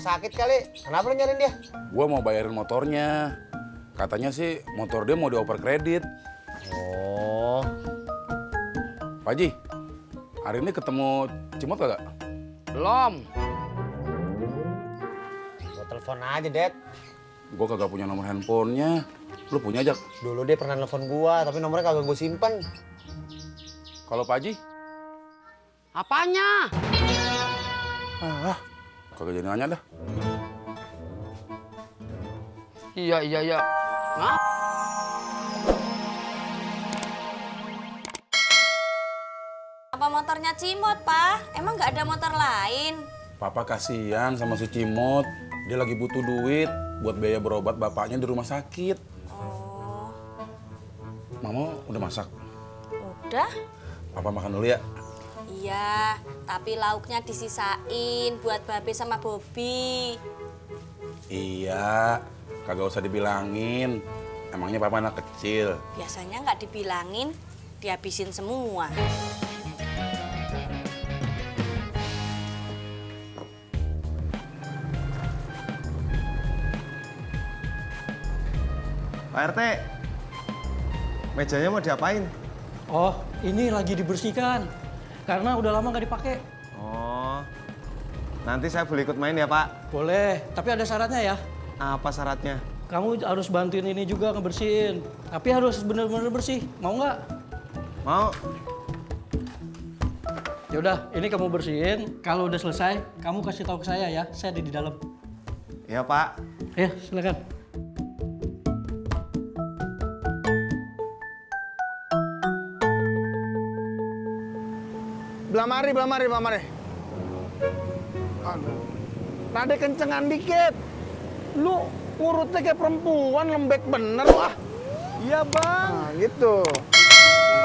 sakit kali. Kenapa lu nyariin dia? Gua mau bayarin motornya. Katanya sih motor dia mau dioper kredit. Oh. Pak Haji, hari ini ketemu Cimot kagak? Belum. Gua telepon aja, Det. Gua kagak punya nomor handphonenya. Lu punya, Jak? Dulu dia pernah telepon gua, tapi nomornya kagak gua simpen. Kalau Pak Haji? Apanya? Kagak jadi nanya dah. Iya. Hah? Apa motornya Cimot, Pak? Emang nggak ada motor lain? Papa kasihan sama si Cimot. Dia lagi butuh duit buat biaya berobat bapaknya di rumah sakit. Oh, Mama udah masak. udah? Papa makan dulu ya. Iya, tapi lauknya disisain buat Babe sama Bobby. Iya, kagak usah dibilangin. Emangnya papa anak kecil. Biasanya nggak dibilangin, dihabisin semua. Pak RT, mejanya mau diapain? Oh, ini lagi dibersihkan. Karena udah lama nggak dipakai. Oh, nanti saya boleh ikut main ya Pak? Boleh, tapi ada syaratnya ya. Apa syaratnya? Kamu harus bantuin ini juga ngebersihin. Tapi harus bener-bener bersih. Mau nggak? Mau? Yaudah, ini kamu bersihin. Kalau udah selesai, kamu kasih tahu ke saya ya. Saya ada di dalam. Iya Pak. Ya, silakan. Belamari. Aduh. Nada kencengan dikit. Lu ngurutnya kayak perempuan, lembek bener lu ah. Iya bang. Nah gitu.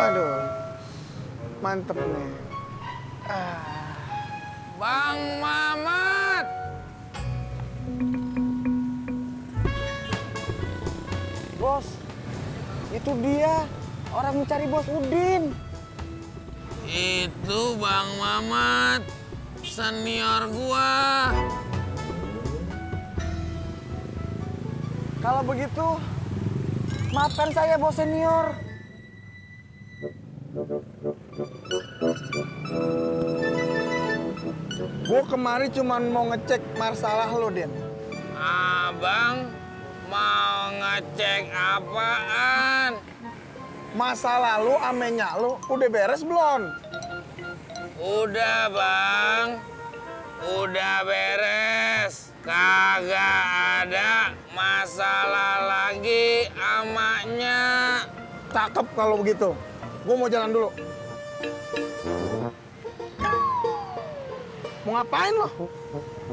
Aduh. Mantep nih. Bang Mamat. Bos, itu dia. Orang mencari Bos Udin. Itu Bang Mamat, senior gua. Kalau begitu, maafkan saya Bos Senior. Gue kemari cuma mau ngecek masalah lo, Den. Abang mau ngecek apaan? Masalah lu, amenya lu, udah beres belum? Udah bang, udah beres. Kagak ada masalah lagi amanya. Cakep kalau begitu. Gue mau jalan dulu. Mau ngapain lo?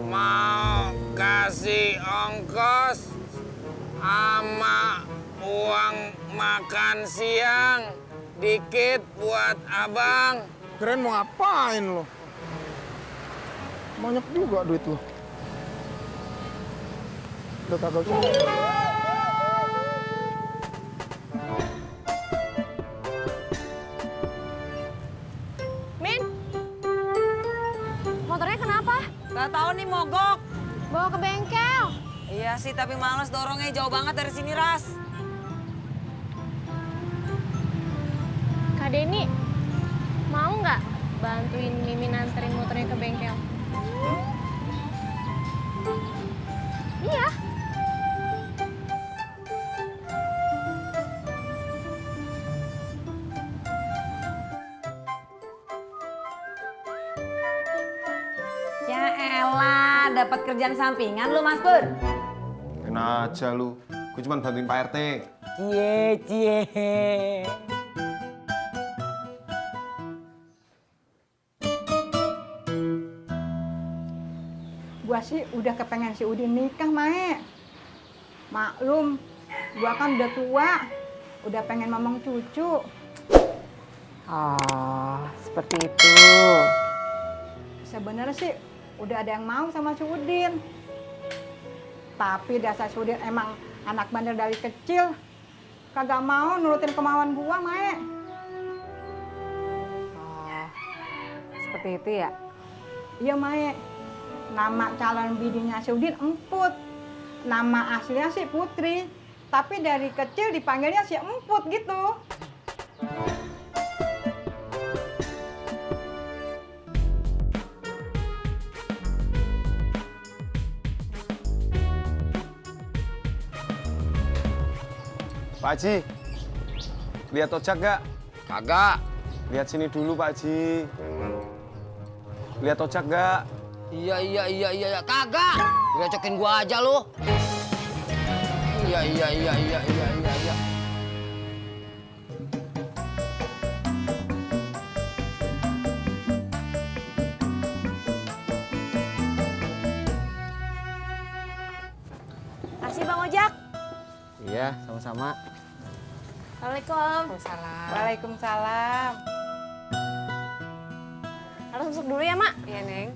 Mau kasih ongkos sama uang makan siang dikit buat abang. Keren mau ngapain lo? Banyak juga duit lo. Udah kagak usah. Min, motornya kenapa? Gak tahu nih mogok. Bawa ke bengkel. Iya sih, tapi males dorongnya jauh banget dari sini, Ras. Kak Denny, mau nggak bantuin Mimin anterin motornya ke bengkel? Iya. Ya elah, dapat kerjaan sampingan lu, Mas Pur. Enak aja lu. Gue cuma bantuin Pak RT. Cie. Gua sih udah kepengen si Udin nikah, Mae. Maklum, gua kan udah tua, udah pengen ngomong cucu. Oh, seperti itu. Sebenarnya sih udah ada yang mau sama si Udin. Tapi dasar si Udin emang anak bandel dari kecil. Kagak mau nurutin kemauan gua, Mae. Oh, seperti itu ya? Iya, Mae. Nama calon bidinya si Udin Emput. Nama aslinya si Putri. Tapi dari kecil dipanggilnya si Emput gitu. Pak Haji, lihat ojek gak? Kagak. Lihat sini dulu Pak Haji. Lihat ojek gak? Iya. Kagak. Recokin gua aja lu. Iya. Kasih Bang Ojak. Iya, sama-sama. Assalamualaikum. Waalaikumsalam. Harus masuk dulu ya, Mak? Iya, Neng.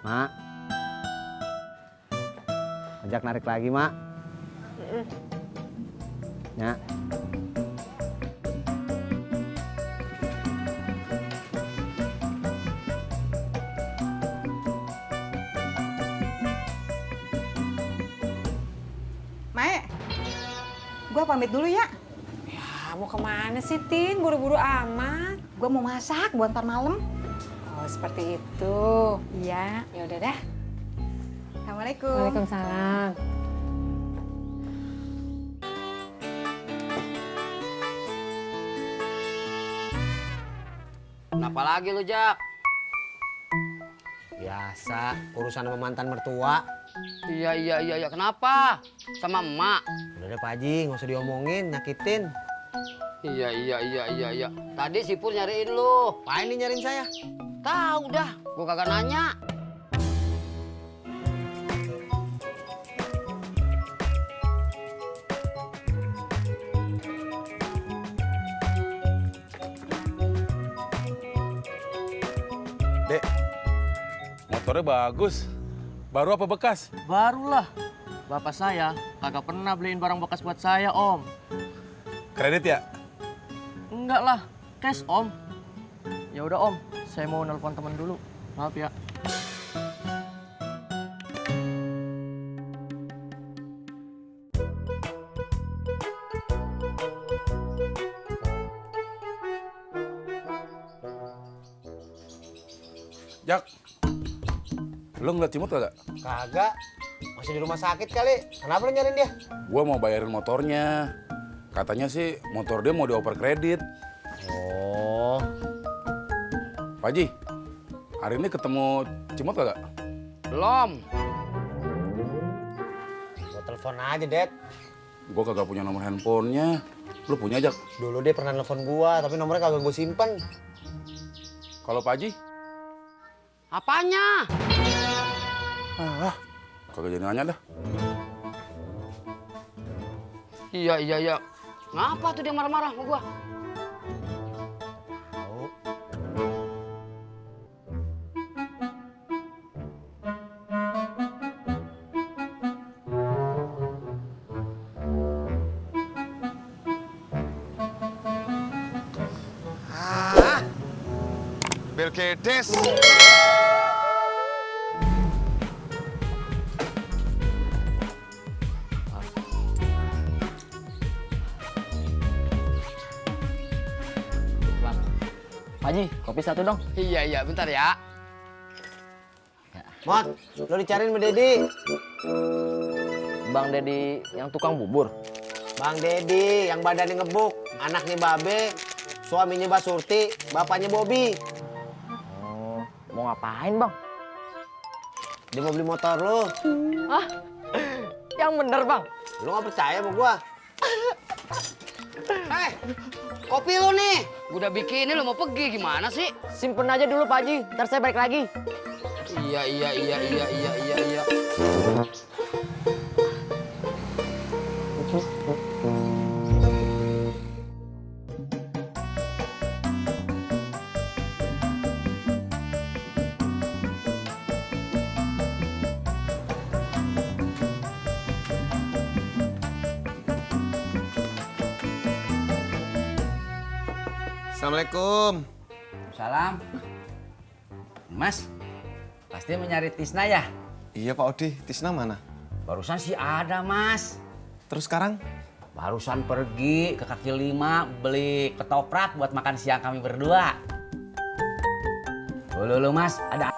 Mak. Ojak narik lagi, Mak. Ya. Mae, gua pamit dulu ya. Ya, mau kemana sih, Tin? Buru-buru amat. Gua mau masak buat ntar malam. Oh, seperti itu. Iya. Ya udah dah. Assalamualaikum. Waalaikumsalam. Kenapa lagi lu, Jak? Biasa, urusan sama mantan mertua. Iya. Kenapa? Sama emak? Udah deh Pak Haji, nggak usah diomongin, nyakitin. Iya. Tadi si Pur nyariin lu. Apain nih nyariin saya? Tahu dah, gua kagak nanya. Dek, motornya bagus. Baru apa bekas? Barulah. Bapak saya kagak pernah beliin barang bekas buat saya, Om. Kredit ya? Enggak lah, cash, Om. Ya udah, Om. Saya mau nelpon teman dulu. Maaf ya. Jak, lu ngeliat Cimut kagak? Kagak. Masih di rumah sakit kali. Kenapa lu nyariin dia? Gua mau bayarin motornya. Katanya sih motor dia mau dioper kredit. Oh. Pak Haji, hari ini ketemu Cimut kagak? Belum. Gua telepon aja, Det. Gua kagak punya nomor handphonenya. Lu punya, Jak? Dulu dia pernah nelfon gua, tapi nomornya kagak gua simpen. Kalau Pak Haji? Apanya? Kagak jadi nanya dah. Iya. Ngapa tuh dia marah-marah sama gua? Belgedes. Pak Haji, kopi satu dong. Iya, bentar ya. Mot, lu dicariin sama Dedi. Bang Dedi yang tukang bubur. Bang Dedi, yang badannya ngebuk. Anaknya Babe, suaminya Mbak Surti, bapaknya Bobby. Oh, mau ngapain, Bang? Dia mau beli motor lu. Hah? Yang bener, Bang. Lu gak percaya sama gua? Kopi lu nih. Gua udah bikin ini, lu mau pergi gimana sih? Simpen aja dulu, Pak Haji. Ntar saya balik lagi. Iya. Assalamualaikum. Salam. Mas, pasti mau nyari Tisna ya? Iya Pak Odi, Tisna mana? Barusan sih ada, Mas. Terus sekarang? Barusan pergi ke kaki lima beli ketoprak buat makan siang kami berdua. Loh, Mas, ada